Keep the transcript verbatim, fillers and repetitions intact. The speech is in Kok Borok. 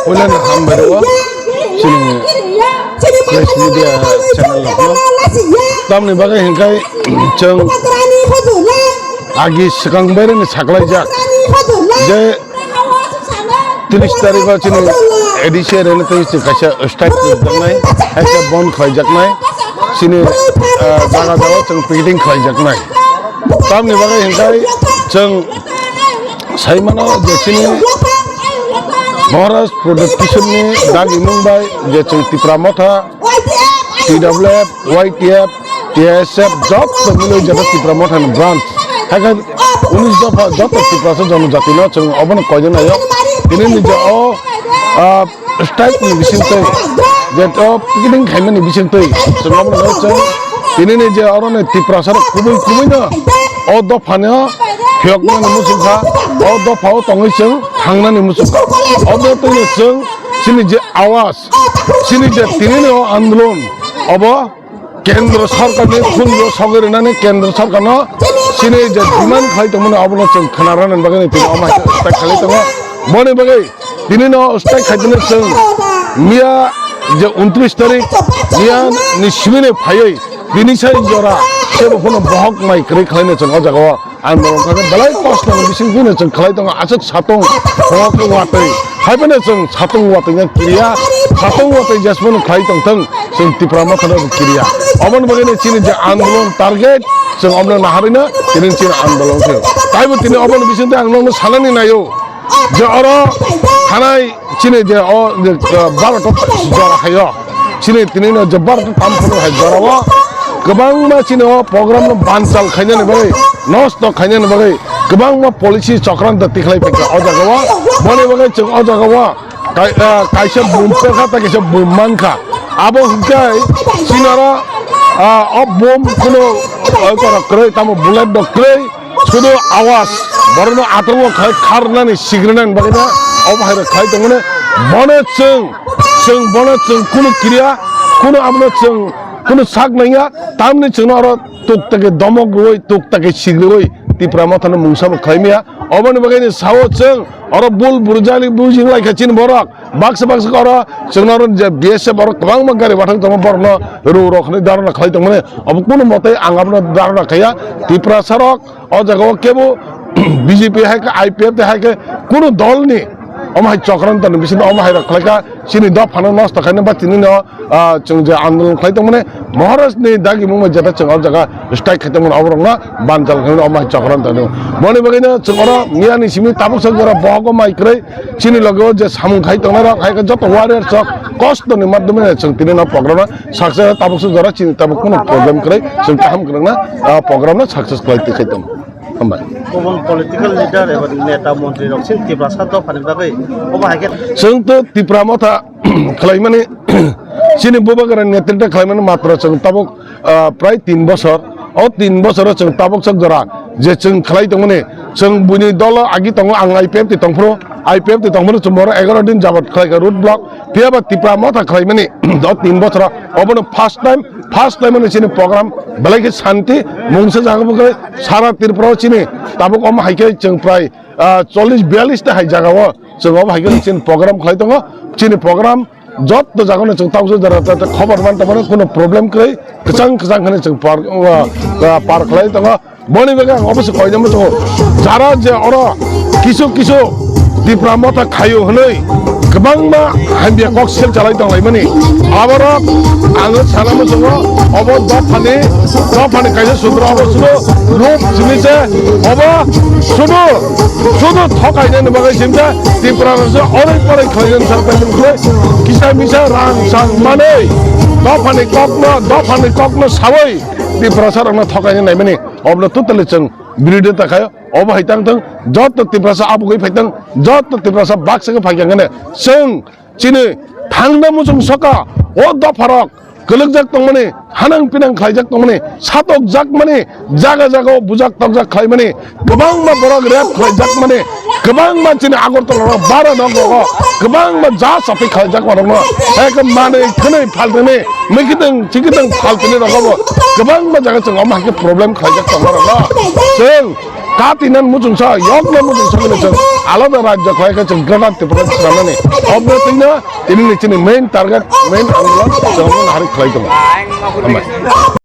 Puilano hambai rwo chini press media channel rokno. Tamni bagwi hwnkhe chwng agi swkang baireni saklaijak je tris tarikh o chini A D C area ni twi chwng kaisa strike khaijaknai, kaisa bond khaijaknai, chini, ah, jaga jaga chwng picketing khaijaknai. Tamni bagwi hwnkhe chwng sai mano je chini Maharaj Pradyot Kishore ni dagi mung bai je chwng Tipra Motha, T W F, Y T F, T S F, joto mili jata Tipra Motha ni branch. Hai khe unis dopha joto Tiprasa jonojati no chwng obono koijaknai o. Tini ni je o, ah, strike ni bising twi, je o picketing khaimani bising twi, chwng obono chwng tini ni je oro ni Tiprasa rok kubui kubui no o dopha no phiyoknani muchung kha, o dopha o tongwi chwng thangnani muchung kha. Obo twi no chwng chini je awas, chini je tini ni o andolon, obo Kendra Sorkarni khunju sogwi rwnani Kendra Sorkarno chini je demand khlai tongmani obono chwng khna rwnani bagwi tini omo hai khe strike khlai tongo. Boni bagwi tini no strike khaitini chwng miya je untris tarik miya ni simi ni phaiwi tini sai jora kebo phano bohok mai kwrwi khlaino chwng o jaga o. Ang norok kha belai kosto ni bising phano chwng khlai tongo, aswk satung, hok watwi. Hai phano chwng satung watwi no kiriya, satung watwi jesmano khlai tongthwng, chwng Tipra Motha no kiriya. Oboni bagwi no chini je andolon target, chwng obno naharwi no tini chini andolon khe. Taibo tini oboni bising twi ang nokno sanani naio, je oro thanai chini je o, je, uh, baro to jora haio. Chini tini no je baro to tam phuru hai jora o. Kwbangma chini o program no banchal khainani bagwi, nosto khainani bagwi, kwbangma policy chokranto tikhlai paikha o jaga o. Boni bagwi chwng o jaga o kai-, ah, kaisa bum pekha, tei kaisa bum mankha. Abo hwnkhe chini oro, ah, o bum kuno, ah, kwrwi, tamo bullet rok kwrwi. Sudu awas, borokno atongo khai kharnani, sigrinani bagwi no obo hai rok khai tongmani. Bono chwng, chwng bono chwng kunu kiriya, kunu abono chwng kunu sak nangya, tamni chwngno oro tuk take domok rwui, tuk take sigriui Tipra Mothano mungsa bo khlai maya. Oboni bagwi ni sao chwng oro bul burjali bujing lai kha chini borok. Baksa baksa oro chwngno oro je B S F oro kwbangma gari bathang tongo, borokno rw rw hwnwi dharna khlai tongmani. Obo kunu mote ang abono dharna khaiya. Tiprasa rok o jaga o kebo B J P hai khe, I P F tei hai khe kunu dol ni omo hai chokranto ni bisingo omo hai rok khlai kha, chini dophano nosto khaina ba tini no, ah, chwng je andolon khlai tongmani Maharaj ni dagimung bai jeta chwng o jaga strike khai tongmani oborokno banjal khaina omo hai chokranto ni. Boni bagwi no chwng oro miya ni simi tabuk sa jora bohogo mai kwrwi chini loge o je samung khai tongnai rok hai khe joto warriors rok kosto ni madhyome chwng tini no program no success tabuk sa jora chini tabuk kunu problem kwrwi chwng kaham kwrwngna, ah, program no success khlai twi khai tongo. Hambai. Kubun political leader eba neta montri rok sin Tiprasa dophani bagwi obo hai khe. Chwng to Tipra Motha khlaimani, chini Bubagra netrita khlaimani matra chwng tabuk, ah, prai tin bosor. O tin bosoro chwng tabuk chwk jora je chwng khlai tongmani, chwng buini dolo agi tongo, ang I P F T tongphuru, I P F T tongphuru chwng boro egaroh din jabot khlaikha road block. Phiya ba Tipra Motha khlaimani o tin bosoro obono first time, first time ani chini program belai khe shanti mungsa jaga bo khe sara Tripura o chini tabuk omo hai khe chwng prai, ah, chollish biyallish ta hai jaga o chwng omo hai khe chini program khlai tongo. Chini program jotto jaga no chwng tabuk jora ta khobor man tongmani, kuno problem kwrwi kwchang kwchang khani chwng par, ah, ah, par khlai tongo. Boni bagwi ang obo se koina muchungo, jara je oro kisu kisu Tipra Motha khaio hwnwi kwbangma hamya kok sel chalai tonglaimani. Aborok ang sana muchungo, obo dophani, dophani kaisa sudro, obo sudu rup simi se, obo sudu, sudu thokainani bagwi simsa Tipra rokse orai porai khlainani sar paimani khlai kisa misa rang sang manwi dophani kokno, dophani kokno sawi Tiprasa rokno thokaina naimani. Obono totally chwng birodita khaio. Obo hai tang thung, joto Tiprasa abugwi phai thung, joto Tiprasa baksa khe phai kha hwnwi chwng chini thangna muchung soka o dopharok kwlwkjak tongmani, hanang pinang khlaijak tongmani, satokjakmani, jaga jaga o bujak tokjak khlaimani, kwbangma borok rape khlaijakmani, kwbangma chini Agartala rok bara nok rogo kwbangma ja chati khlaijakma rokno, ekhe manwi khwnwi phaltini, mwkhitwng chikitwng phaltini rogo bo kwbangma jaga chwng omo hai khe problem khlaijak tongma rokno. Chwng Jati nan muchungsa, yokno muchungsa khe chwng alada rajya khlai khe chwng Greater Tripura swnamnani. Obno twino tini ni chini main target, main andolon chwng hari khlai tongo. Hambai.